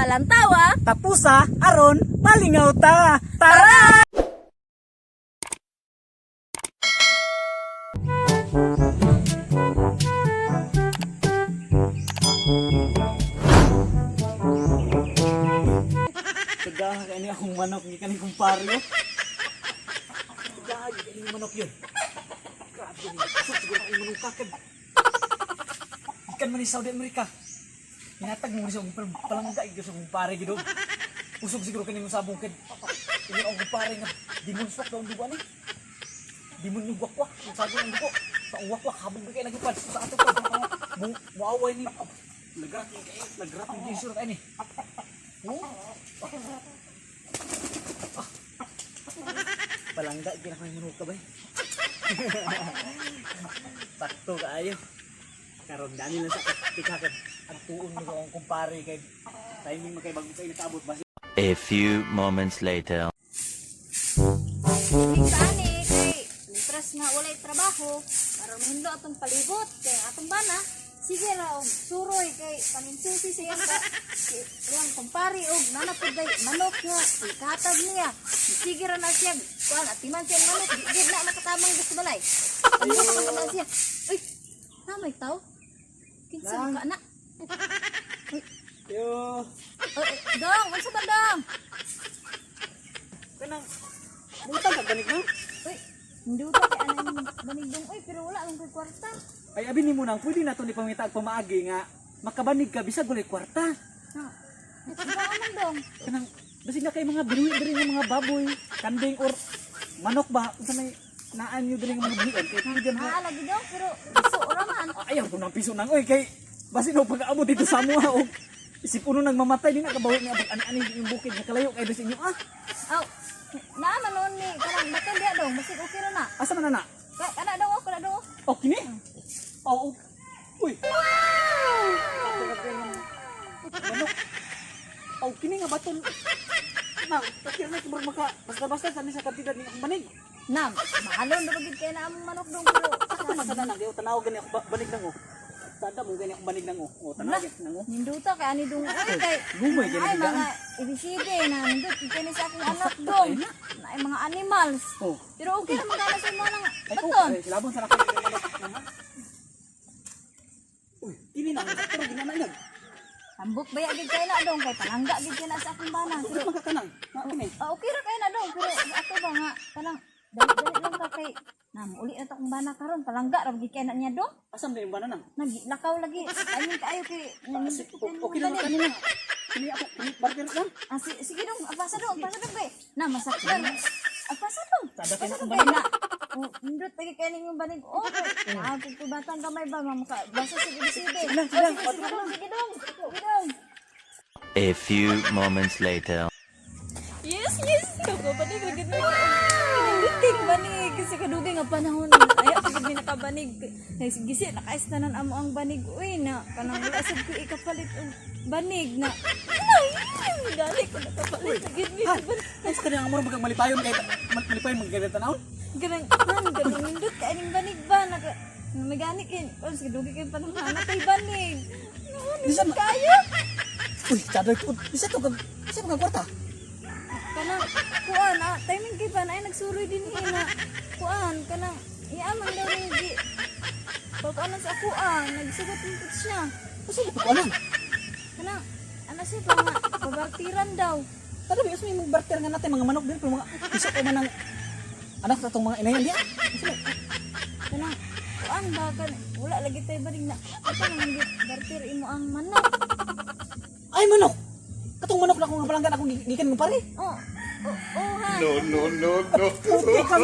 Palantawa, Tapusa, aron, malingaw ta. Tara! Tagaha ka ni akong manok, gikan ni kumpare. Tagaha gikan ni manok yun. Grabe ni, usog siguro ang manok kakad. Gikan man ni Saudi America. Hinatag mo ni sa akong palangga gyud sa akong pare gid. Usog siguro kani mo sabong kay. Ingon ang kumpare nga demon swak daw ang dugo ani. Demon yung wakwak, ang sago ng dugo. Sa ang wakwak habog kay nagipad sa ato pa. Muaway ni. Lagrat ni kay, lagrat ni Jesus ani. Oh. Ah. Palangga gid ako yung manok ka bay. Sakto kaayo. Karon dani lang sa tikakad. Ang tuon mo sa akong kumpare kay timing man kay bago kay nakaabot basi A few moments later. Saan eh, kay Mintras nga walay trabaho, aron mahinlo atong palibot kay atong bana. Sige ra og suroy kay paninsusi siya sa iyang kumpare og nana pud day manok nga ikatag niya. Sige ra na siya kuan atiman siya ang manok, di gid na makatamang gusto balay. Ano man siya? Uy, na may tao. Kinsa Nang. ka na? Yo, Oy, dong, unsa ba dong? kanang butang ka ganig no? Uy, hinduta kay anang banig dong. Uy, pero wala akong kwarta. Ay abi nimo nang pwede na to ni pangita og pamaagi nga makabanig ka bisag walay kwarta. Ha. Unsa man dong? Kanang basig na kay mga binuhi diri nga mga baboy, kanding or manok ba unsa may naan nyo diri nga mga binuhian kay pwede na. Ah, lagi daw, pero piso ora man. Ayaw ko ng piso nang oy kay basin og pag-abot dito sa amoa og isip uno nang mamatay di na kabawi ni abot ani-ani yung bukid nga kalayo kay sa inyo ah. Aw, naa man noon ni kanang baton diha dong, basig okay ra na. Asa man na na? Kay kana dong, oh, kana dong. oh. Oh, kini? Oh, oh. Uy. Manok. Oh, kini nga baton. Na, takir na kimur maka basta-basta sa ni sa kantidad ni akong banig. Nam, mahalon ra gid kay na among manok dong pero Sakto man sa nang tanaw gani ako banig nang oh. Tada mo gani akong banig nang oh. Oh, tanaw gani nang oh. Ninduta kay ani dong oy kay Gumay gani ay biglaan. mga ABCD na nindot kay ni sa akong anak dong. Na ay mga animals. Oh. Pero okay ra man gana sa imo nang Ay, oh, baton. ay, silabon sa laki ng manok nang ha. Uy, kini na sakto ra ginana inag. Tambok baya gid kay na dong kay palangga gid kay na sa akong bana. Pero magkakanang. Na kini. Ah, okay ra kay na dong pero ato ba nga kanang dali-dali lang ka kay nam uli na to akong bana karon palangga ra gid kay na niya dong. Asa man yung banana? Naglakaw lagi. Ayun kaayo kay Okay lang kanina. Kini ako, kini barter lang. Ah, sige dong, pasa dong, pasa dong kay. Na masaktan. Ah, pasa dong. Sada kay Pasa na dong akong kay banig. na. Oh, indot lagi kay ning banig. Oh, kay. Ah, kung batang gamay ba maka basa sige sige. Sige lang, sige lang. Oh, sige, sige dong, sige dong. Sige dong. A few moments later. Yes, yes. Ako banig lagi na. Pinanduting banig kasi kadugay nga panahon. Ayaw pag mi nakabanig. Gisi nakais tanan amo ang banig uy na kanang wala sad ko ikapalit og banig na. Ay, dali ko nakapalit na gid mi. Ha, ay sa kanang amor magang malipayon kay malipayon magkaya tanawon. Ganang han ganang nindot kay ning banig ba naka may gani kay oh, sige dugay kay panahon na kay banig. Di sa ma- Kayo. Uy, sada ko. Bisa to kag bisa kag kwarta. Kanang kuan ah, timing kay ba na ay nagsuroy din eh na kuan kanang iaman daw ni gi pagkuanan sa ako ah, nagsugot nito siya. Usa di ko alam. Kanang ano siya pa nga pabartiran daw. Tada bi usay mong barter nga natin mga manok din pero mga isa ko man ang anak sa tong mga inayan diya. Usa may- Kanang kuan ba kan wala lagi tay baring na ato nang gi bartir imo ang manok. Ay manok. Katong manok na akong nga palanggan akong gikan ng pare. Oh. Oh, oh ha. No, no, no, no. Puti ka.